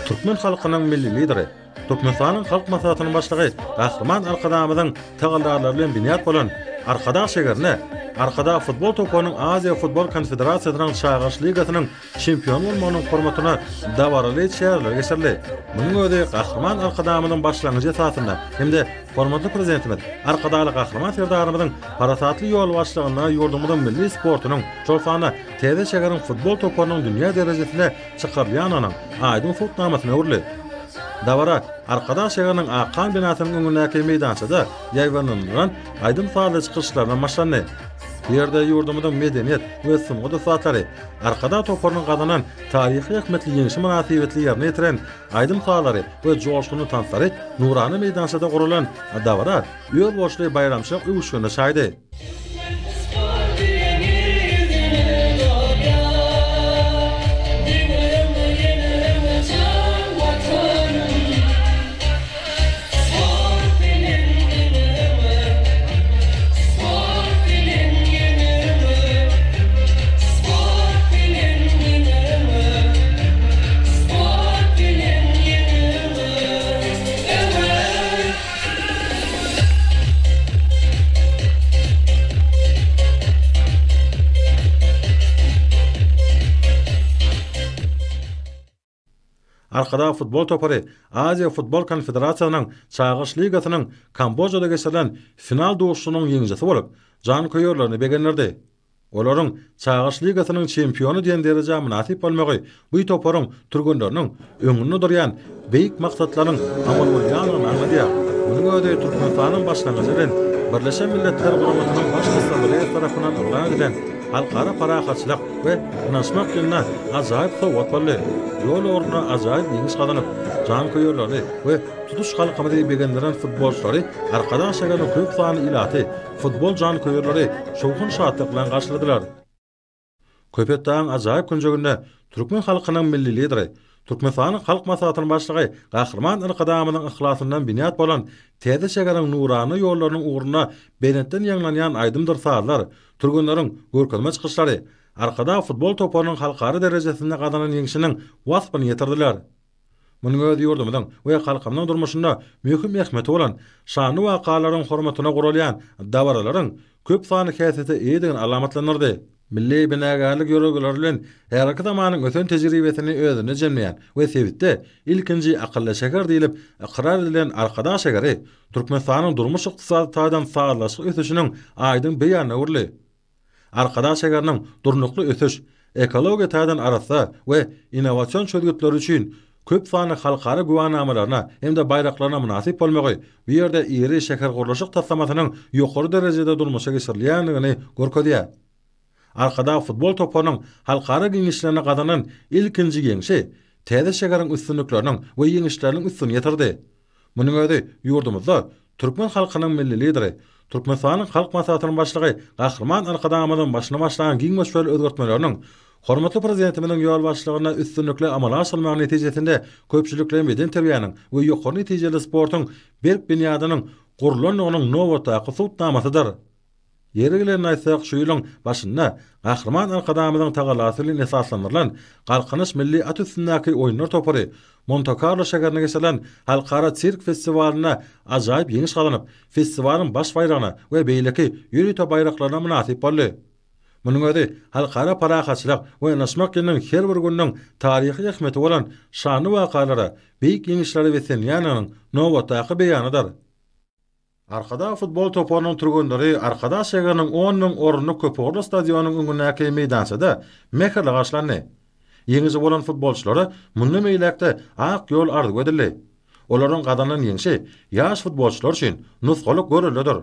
Türkmen halkynyň Milli Lideri, Türkmenistanyň Halk Maslahatynyň Başlygy Gahryman Arkadagymyzyň tagallalary bilen binýat bolan Arkadag şägerinde Arkadag futbol toparynyň Aziýa futbol konfederasiýasynyň Çagyryş ligasynyň çempiony bolmagynyň hormatyna dabaraly çäreler geçirildi. Munuň özi Gahryman Arkadagymyzyň başlangyjy esasynda hem-de hormatly Prezidentimiz Arkadagly Gahryman Serdarymyzyň parasatly ýolbaşçylygynda ýurdumyzyň milli sportunyň, şol sanda täze şäheriň futbol toparynyň dünýä derejesinde çykarylýandygynyň aýdyň subutnamasyna öwrüldi. Dabara Arkadag şäheriniň Akhan binasynyň öňündäki meýdançada ýaýbaňlandyrylan aýdym-sazly çykyşlardan başlandy. Bu ýerde ýurdumyzyň medeniýet we sungat ussatlary Arkadag toparynyň gazanan taryhy ähmiýetli ýeňşi mynasybetli ýerine ýetiren aýdym-sazlary we joşgunly tanslary nurana meýdançada guralan dabara özboluşly baýramçylyk öwüşginini çaýdy. Arkadag futbol topary Aziýa futbol konfederasiýasynyň Çagyryş ligasynyň Kambojada geçirilen final duşuşygynyň ýeňijisi bolup, janköýerlerini begendirdi. Olaryň Çagyryş ligasynyň çempiony diýen derejä mynasyp bolmagy bu toparyň türgenleriniň öňünde durýan beýik maksatlaryň amal bolýandygyny aňladýar. Munuň özi Türkmenistanyň başlangyjy bilen Birleşen Milletler Guramasynyň Baş Assambleýasy tarapyndan yglan edilen Halkara parahatçylyk we ynanyşmak ýylynda ajaýyp sowgat boldy. Ýol ugrunda ajaýyp ýeňiş gazanyp, janköýerlerini we tutuş halkymyzy begendiren futbolçylary Arkadag şäheriniň köp sanly ilaty, futbol janköýerleri şowhun-şatlyk bilen garşyladylar. Köpetdagyň ajaýyp künjeginde türkmen halkynyň Milli Lideri, Türkmenistanyň Halk Maslahatynyň Başlygy Gahryman Arkadagymyzyň yhlasyndan binýat bolan täze şäheriň nurana ýollarynyň ugrunda belentden ýaňlanýan aýdymdyr sazlar, türgenleriň görkezme çykyşlary Arkadag futbol toparynyň halkara derejesinde gazanan ýeňşiniň waspyny ýetirdiler. Munuň özi ýurdumyzyň we halkymyzyň durmuşynda möhüm ähmiýeti bolan şanly wakalaryň hormatyna guralýan dabaralaryň köp sanly häsiýete eýedigini alamatlandyrdy. Milli binagärlik ýörelgeleri bilen häzirki zamanyň ösen tejribesini özünde jemleýän we sebitde ilkinji akylly şäher diýlip ykrar edilen Arkadag şäheri Türkmenistanyň durmuş-ykdysady taýdan sazlaşykly ösüşiniň aýdyň beýanyna öwrüldi. Arkadag şäheriniň durnukly ösüş, ekologiýa taýdan arassa we innowasion çözgütleri üçin köp sanly halkara güwänamalaryna hem-de baýraklaryna mynasyp bolmagy bu ýerde iri şähergurluşyk taslamasynyň ýokary derejede durmuşa geçirilýändigini görkezýär. Arkadag futbol toparynyň halkara giňişliginde gazanan ilkinji ýeňşi täze şäheriň üstünlikleriniň we ýeňişleriniň üstüni ýetirdi. Munuň özi ýurdumyzda türkmen halkynyň Milli Lideri, Türkmenistanyň Halk Maslahatynyň Başlygy Gahryman Arkadagymyzyň başyny başlan giň möçberli özgertmeleriniň hormatly Prezidentimiziň ýolbaşçylygynda üstünlikli amala aşyrylmagy netijesinde köpçülikleýin bedenterbiýäniň we ýokary netijeli sportuň berk binýadynyň gurlandygynyň nobatdaky subutnamasydyr. Ýeri gelende aýtsak, şu ýylyň başynda Gahryman Arkadagymyzyň tagallasy bilen esaslandyrylan Galkynyş milli at üstündäki oýunlar topary Monte-Karlo şäherinde geçirilen halkara sirk festiwalynda ajaýyp ýeňiş gazanyp, festiwalyň baş baýragyna we beýleki ýörite baýraklaryna mynasyp boldy. Munuň özi Halkara parahatçylyk we ynanyşmak ýylynyň her bir gününiň taryhy ähmiýeti bolan şanly wakalara, beýik ýeňişlere beslenýändiginiň nobatdaky beýanydyr. Arkadag futbol toparynyň türgenleri Arkadag şäheriniň 10 müň orunlyk köpugurly stadionyň öňündäki meýdançada mähirli garşylandy. Ýeňiji bolan futbolçylara mundan beýläk-de ak ýol arzuw edildi. Olaryň gazanan ýeňşi ýaş futbolçylar üçin nusgalyk göreldedir.